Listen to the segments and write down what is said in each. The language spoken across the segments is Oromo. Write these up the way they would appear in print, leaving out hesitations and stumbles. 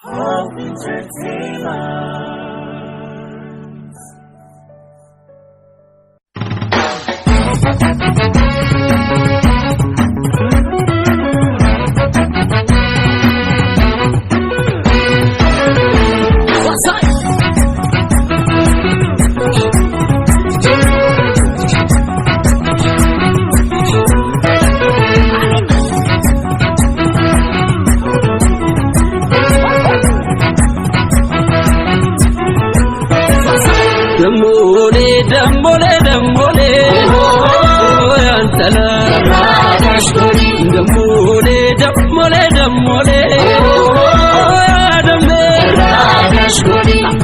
Hope Entertainment. Dammolee dammolee dammolee yaantala. Dammolee dammolee dammolee yaadamee.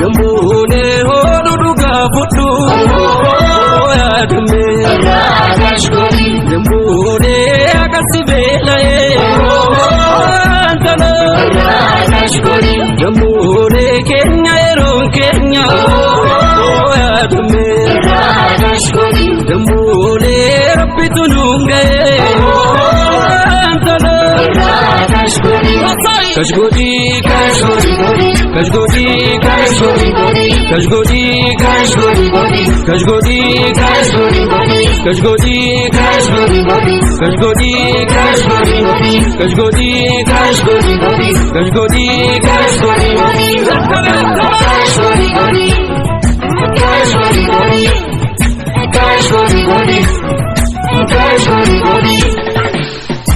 Dammolee hooluu dhugaa fudhu yaadamee. Dammolee akkasi beela'ee yaantala. Dammolee keenya yeroon keenya yaadamee. Dammolee rabbitu nuun ga'ee yaantala. Kashgoodii kashgoodii kashgoodii kashgoodii kashgoodii kashgoodii kashgoodii kashgoodii kashgoodii kashgoodii kashgoodii kashgoodii kashgoodii kashgoodii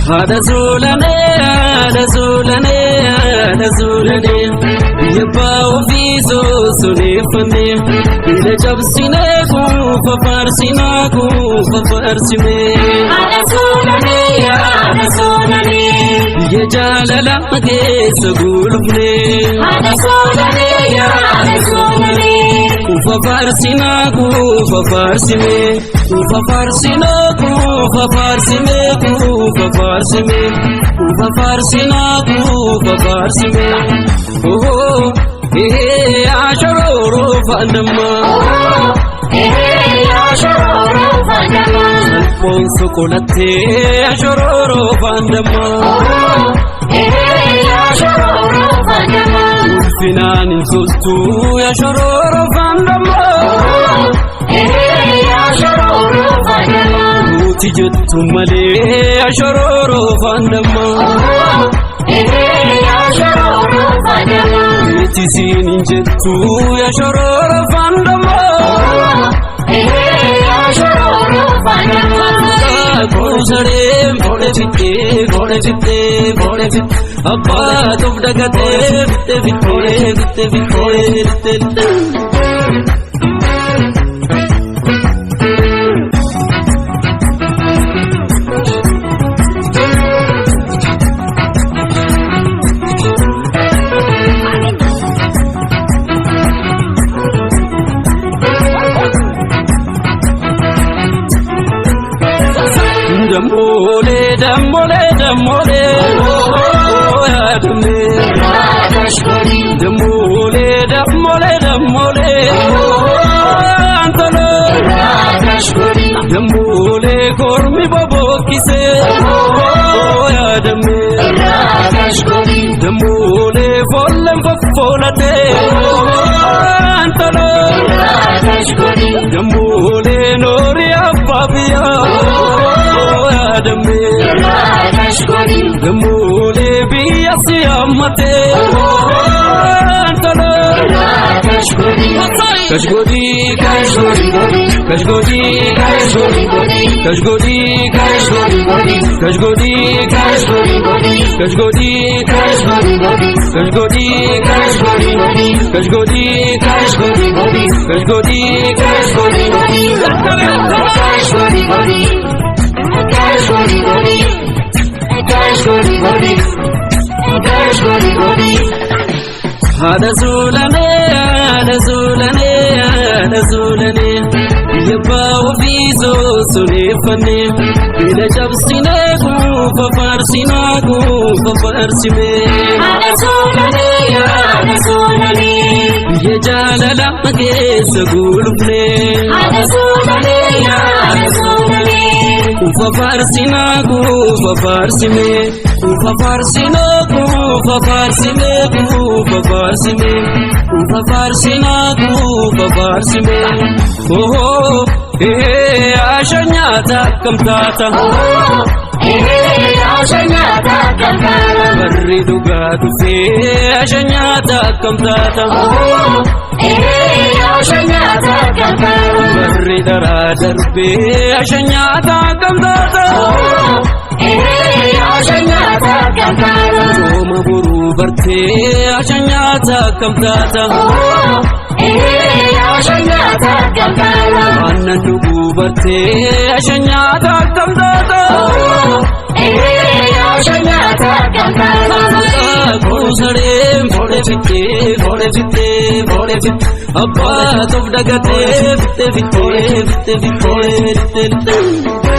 Haadha suulanee haadha suulanee haadha suulanee biyya abbaa ofii soosoleeffannee biyya cabsinee kuufa faarsinaa kuufa faarsinee. Haadha suulanee haadha suulanee Biyya jaalala keessa gulufnee. Haadha suulanee haadha suulanee Kuufa faarsinaa kuufa faarsinee kuufa faarsinaa kuufa faarsinee kuufa faarsinee kuufa faarsinaa kuufa faarsinee. Ohoo ehee ashorooroo faandammaa. Ehee ashorooroo faandammaa. Salphoon sokolattee ashorooroo faandammaa. Ehee ashorooroo faandammaa. Ulfinaan hin toltuu ashorooroo faandammaa. Ehee ashorooroo faandammaa. Nuti jettu malee ashorooroo faandammaa. Ehee ashorooroo faandammaa. Nuti siin hin jettu ashorooroo faandammaa. Ehee ashorooroo faandammaa. Koosaree foole fittee foole fittee foole fittee abbaa toof dagatee fittee fittee fittee fittee fittee. Dammolee dammolee dammolee yaadamee. Dammolee dammolee dammolee yaantala. Dammolee kormi bobokkisee yaadamee. Dammolee foolleen foffoolatee yaantala. Dammolee noorii abbaa biyyaa yaadamee. Dammolee biyya si'ammatee yaantala. Kashgoodii kashgoodii kashgoodii kashgoodii kashgoodii kashgoodii kashgoodii kashgoodii kashgoodii kashgoodii kashgoodii kashgoodii kashgoodii kashgoodii kashgoodii. Haadha suulanee haadha suulanee haadha suulanee biyya abbaa ofii soosoleeffannee biyya cabsinee kuufa faarsinaa kuufa faarsinee. Haadha suulanee haadha suulanee Biyya jaalala keessa gulufnee. Haadha suulanee haadha suulanee Kuufa faarsinaa kuufa faarsinee Quufa faarsinaa, quufa faarsinee, quufa faarsinee, quufa faarsinaa, quufa faarsinee. Ohoo ehee asha nyaata akkam taata. Ehee asha nyaata akkam taata. Barri dhugaa dhufee asha nyaata akkam taata. Ehee asha nyaata akkam taata. Barri daraa darbee asha nyaata akkam taata. Ehee asha nyaata akkam taata. Sooma boruu bartee asha nyaata akkam taata. Ehee asha nyaata akkam taata. Aannan dhuguu bartee asha nyaata akkam taata. Ehee asha nyaata akkam taata. Kuusareen foole fittee foole fittee foole fittee abbaa toof dagatee fittee fittee fittee fittee fittee.